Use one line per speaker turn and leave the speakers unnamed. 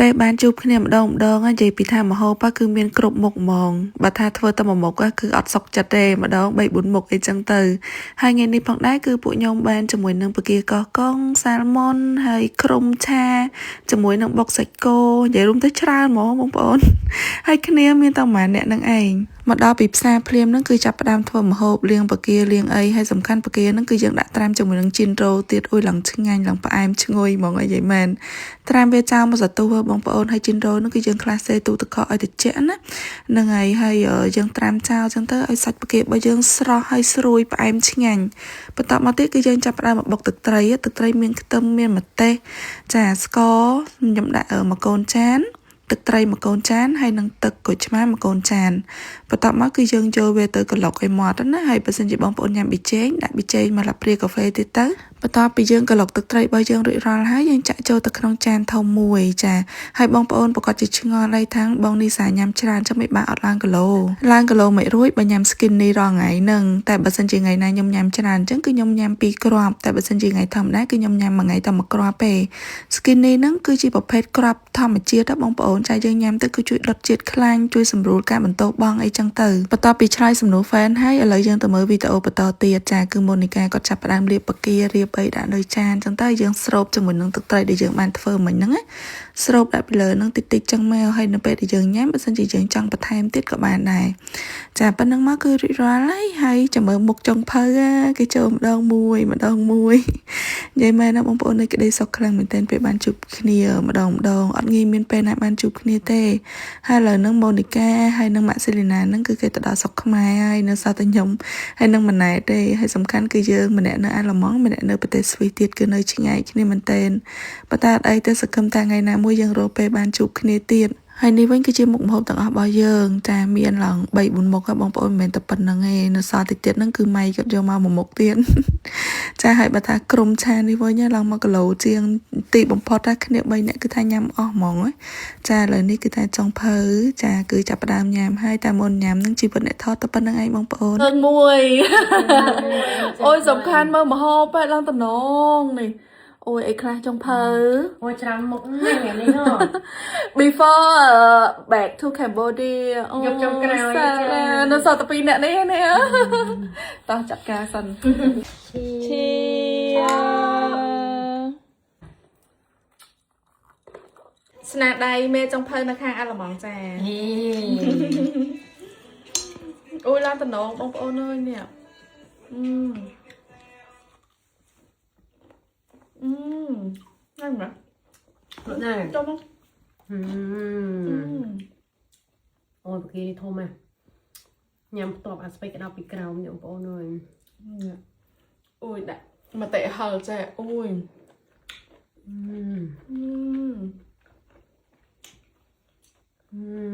ពេលបានជួបគ្នាម្ដងម្ដងនិយាយពីថាមហូបគឺមានគ្រប់មុខហ្មងបើថាធ្វើតែមួយមុខគឺអត់សុខចិត្តទេម្ដង3 4មុខអីចឹងទៅហើយថ្ងៃនេះផងដែរគឺពួកខ្ញុំបានជាមួយនឹងបង្គាកោះកុងសាល់ម៉ុនហើយគ្រុំឆាជាមួយនឹងបុកសាច់គោនិយាយរួមទៅច្រើនហ្មងបងប្អូនហើយគ្នាមានតែប្រហែលអ្នកនឹងឯងមកដល់ពីផ្សារភ្លាមហ្នឹងគឺចាប់ផ្ដើមធ្វើម្ហូបលាងបង្គាលាងអីហើយសំខាន់បង្គាហ្នឹងគឺយើងដាក់ត្រាំជាមួយនឹងជីនរ៉ូទៀតអ៊ុយឡើងឆ្ងាញ់ឡើងផ្អែមឈ្ងុយហ្មងអីយាយមែនត្រាំវាចោលមកសន្ទុះបងប្អូនហើយជីនរ៉ូហ្នឹងគឺយើងខ្លះសេទូទឹកកកឲ្យត្រជាក់ណាហ្នឹងហើយហើយយើងត្រាំចោលចឹងទៅឲ្យសាច់បង្គារបស់យើងស្រស់ហើយស្រួយផ្អែមឆ្ងាញ់បន្ទាប់មកទៀតគឺយើងចាប់ផ្ដើមមកបុកទឹកត្រីទឹកត្រីមានខ្ទឹមមានម្ទេសចាស្ករខ្ញុំដាក់មួយកូនចានទឹកត្រីមួយកូនចានហើយនិងទឹកក្រូចឆ្មាមួយកូនចានបន្ទាប់មកគឺយើងយកវាទៅក្រឡុកឲ្យម៉ត់ណាហើយបើសិនជាបងប្អូនញ៉ាំប៊ីចេងដាក់ប៊ីចេងមកលាព្រាកាហ្វេទៀតទៅបន្ទាប់ពីយើងក្រឡុកទឹកត្រីរបស់យើងរួចរាល់ហើយយើងចាក់ចូលទៅក្នុងចានធំមួយចាហើយបងប្អូនប្រកាសជាឆ្ងល់ហើយថាងបងនីសាញ៉ាំច្រើនចឹងមិនបានអត់ឡើងគីឡូឡើងគីឡូមិនរួចបើញ៉ាំ skinny រាល់ថ្ងៃហ្នឹងតែបើសិនជាថ្ងៃណាខ្ញុំញ៉ាំច្រើនចឹងគឺខ្ញុំញ៉ាំ2គ្រាប់តែបើសិនជាថ្ងៃធម្មតាគឺខ្ញុំញ៉ាំមួយថ្ងៃតែមួយគ្រាប់ទេ skinny ហ្នឹងគឺជាប្រភេទគ្រាប់ធម្មជាតិបងប្អូនចាយើងញ៉ាំទៅគឺជួយដុតជាតិខ្លាញ់ជួយសម្រួលការបន្ទោបង់អីចឹងទៅបន្ទាប់ពីឆ្លើយសំណួរ fan ហើយឥឡូវយើងទៅមើលវីដេអូបន្តទៀតចាគឺម៉ូនីកាគាត់ចាប់ផ្ដើមលាបបង្គារៀបអីដាក់លើចានចឹងទៅយើងស្រូបជាមួយនឹងទឹកត្រីដែលយើងបានធ្វើមិញហ្នឹងណាស្រូបដាក់ពីលើហ្នឹងតិចតិចចឹងមកហើយនៅពេលដែលយើងញ៉ាំបើសិនជាយើងចង់បន្ថែមទៀតក៏បានដែរចាប៉ុណ្្នឹងមកគឺរួចរាល់ហើយហើយចាំមើលមុខចុងភៅគេចូលម្ដងមួយម្ដងមួយនិយាយមែនណាបងប្អូននៃក្តីសុខខ្លាំងមែនទែនពេលបានជួបគ្នាម្ដងម្ដងអត់ងាយមានពេលណាបានជួបគ្នាទេហើយឥឡូវហ្នឹងម៉ូនីកាហើយនិងម៉ាក់សេលីណាហ្នឹងគឺគេទៅដល់ស្រុកខ្មែរហើយនៅសល់តែខ្ញុំហើយនិងម៉ណែតទេហើយសំខាន់គឺយើងម្នាក់នៅអាល្លឺម៉ង់ម្នាក់នៅប្រទេសស្វីសទៀតគឺនៅឆ្ងាយគ្នាមែនទែនប៉ុន្តែអត់អីទេសង្ឃឹមថាថ្ងៃណាមួយយើងរកពេលបានជួបគ្នាទៀតហើយនេះវិញគឺជាមុខម្ហូបទាំងអស់របស់យើងចាមានឡើង3 4មុខបងប្អូនមិនមែនតែប៉ុណ្្នឹងទេនៅសល់តិចទៀតហ្នឹងគឺម៉ៃគាត់យកមកមួយមុខទៀតចាហើយបើថាក្រុមឆានេះវិញឡើង1គីឡូជាងទីបំផុតថាគ្នា3នាក់គឺថាញ៉ាំអស់ហ្មងចាឥឡូវនេះគឺថាចុងភៅចាគឺចាប់ផ្ដើមញ៉ាំហើយតែមុនញ៉ាំនឹងជីវិតអ្នកថតតែប៉ុណ្្នឹងឯងបងប្អូន
លើកមួយអូយសំខាន់មើលមហោបឡើងតំណងនេះអូយអីខ្លះចុងភៅ
អូយច្រើនមុខណាស់ថ្ងៃនេះហ៎
Before back to Cambodia អូ
យប់ចុងក្រោយ
សា
ចា
នៅសល់តែពីរអ្នកនេះនេះតោះចាត់ការសិន Cheers ស្នាដៃមេចុងភៅនៅខាងអាល្លឺម៉ង់ចា
ហេ
អូយឡើងតំណងបងប្អូនអើយនេះអឺអឺហ្នឹងណា
លក់ណាស់
ចូលមក
ហឹមអូយបកានេះធំណាស់ញ៉ាំផ្ទាប់អាស្ពៃក្តោបពីក្រោមនេះបងប្អូនអើយ
អូយដាក់មកតេហល់ចេះអូយ
ហឹម
អឺ
ហឹ